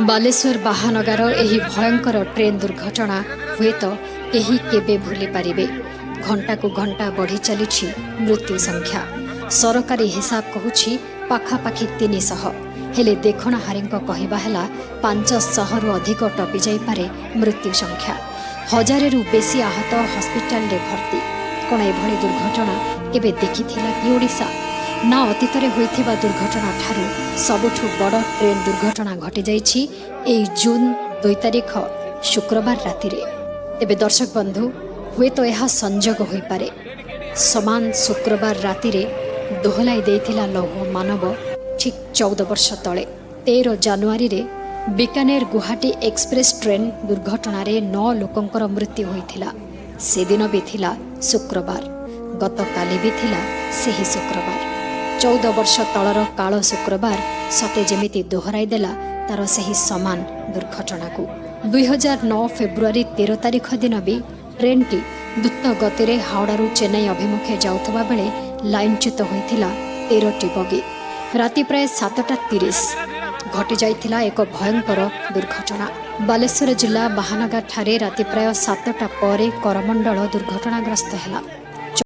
ବାଲେଶ୍ୱର ବାହାନଗାର ଏହି ଭୟଙ୍କର ଟ୍ରେନ୍ ଦୁର୍ଘଟଣା ହୁଏତ କେହି କେବେ ଭୁଲି ପାରିବେ। ଘଣ୍ଟାକୁ ଘଣ୍ଟା ବଢ଼ି ଚାଲିଛି ମୃତ୍ୟୁ ସଂଖ୍ୟା। ସରକାରୀ ହିସାବ କହୁଛି ପାଖାପାଖି 300। ହେଲେ ଦେଖଣାହାରୀଙ୍କ କହିବା ହେଲା, 500ରୁ ଅଧିକ ଟପି ଯାଇପାରେ ମୃତ୍ୟୁ ସଂଖ୍ୟା। ହଜାରେରୁ ବେଶୀ ଆହତ ହସ୍ପିଟାଲରେ ଭର୍ତ୍ତି। କ'ଣ ଏଭଳି ଦୁର୍ଘଟଣା କେବେ ଦେଖିଥିଲା କି ଓଡ଼ିଶା? ନା, ଅତୀତରେ ହୋଇଥିବା ଦୁର୍ଘଟଣା ଠାରୁ ସବୁଠୁ ବଡ଼ ଟ୍ରେନ୍ ଦୁର୍ଘଟଣା ଘଟିଯାଇଛି ଏଇ ଜୁନ୍ 2 ତାରିଖ ଶୁକ୍ରବାର ରାତିରେ। ତେବେ ଦର୍ଶକ ବନ୍ଧୁ, ହୁଏତ ଏହା ସଂଯୋଗ ହୋଇପାରେ। ସମାନ ଶୁକ୍ରବାର ରାତିରେ ଦୋହଲାଇ ଦେଇଥିଲା ଲୌହ ମାନବ। ଠିକ୍ 14 ବର୍ଷ ତଳେ 13 ଜାନୁଆରୀରେ ବିକାନେର ଗୁହାଟୀ ଏକ୍ସପ୍ରେସ୍ ଟ୍ରେନ୍ ଦୁର୍ଘଟଣାରେ ନଅ ଲୋକଙ୍କର ମୃତ୍ୟୁ ହୋଇଥିଲା। ସେଦିନ ବି ଥିଲା ଶୁକ୍ରବାର। ଗତକାଲି ବି ଥିଲା ସେହି ଶୁକ୍ରବାର। 14 ବର୍ଷ ତଳର କାଳ ଶୁକ୍ରବାର ସତେ ଯେମିତି ଦୋହରାଇ ଦେଲା ତାର ସେହି ସମାନ ଦୁର୍ଘଟଣାକୁ। 2009 ଫେବୃଆରୀ 13 ତାରିଖ ଦିନ ବି ଟ୍ରେନ୍ଟି ଦ୍ରୁତ ଗତିରେ ହାଓଡ଼ାରୁ ଚେନ୍ନାଇ ଅଭିମୁଖେ ଯାଉଥିବା ବେଳେ ଲାଇନଚ୍ୟୁତ ହୋଇଥିଲା 13ଟି ବଗି। ରାତି ପ୍ରାୟ 7:30 ଘଟିଯାଇଥିଲା ଏକ ଭୟଙ୍କର ଦୁର୍ଘଟଣା। ବାଲେଶ୍ୱର ଜିଲ୍ଲା ବାହାନଗାଠାରେ ରାତି ପ୍ରାୟ 7ଟା ପରେ କରମଣ୍ଡଳ ଦୁର୍ଘଟଣାଗ୍ରସ୍ତ ହେଲା।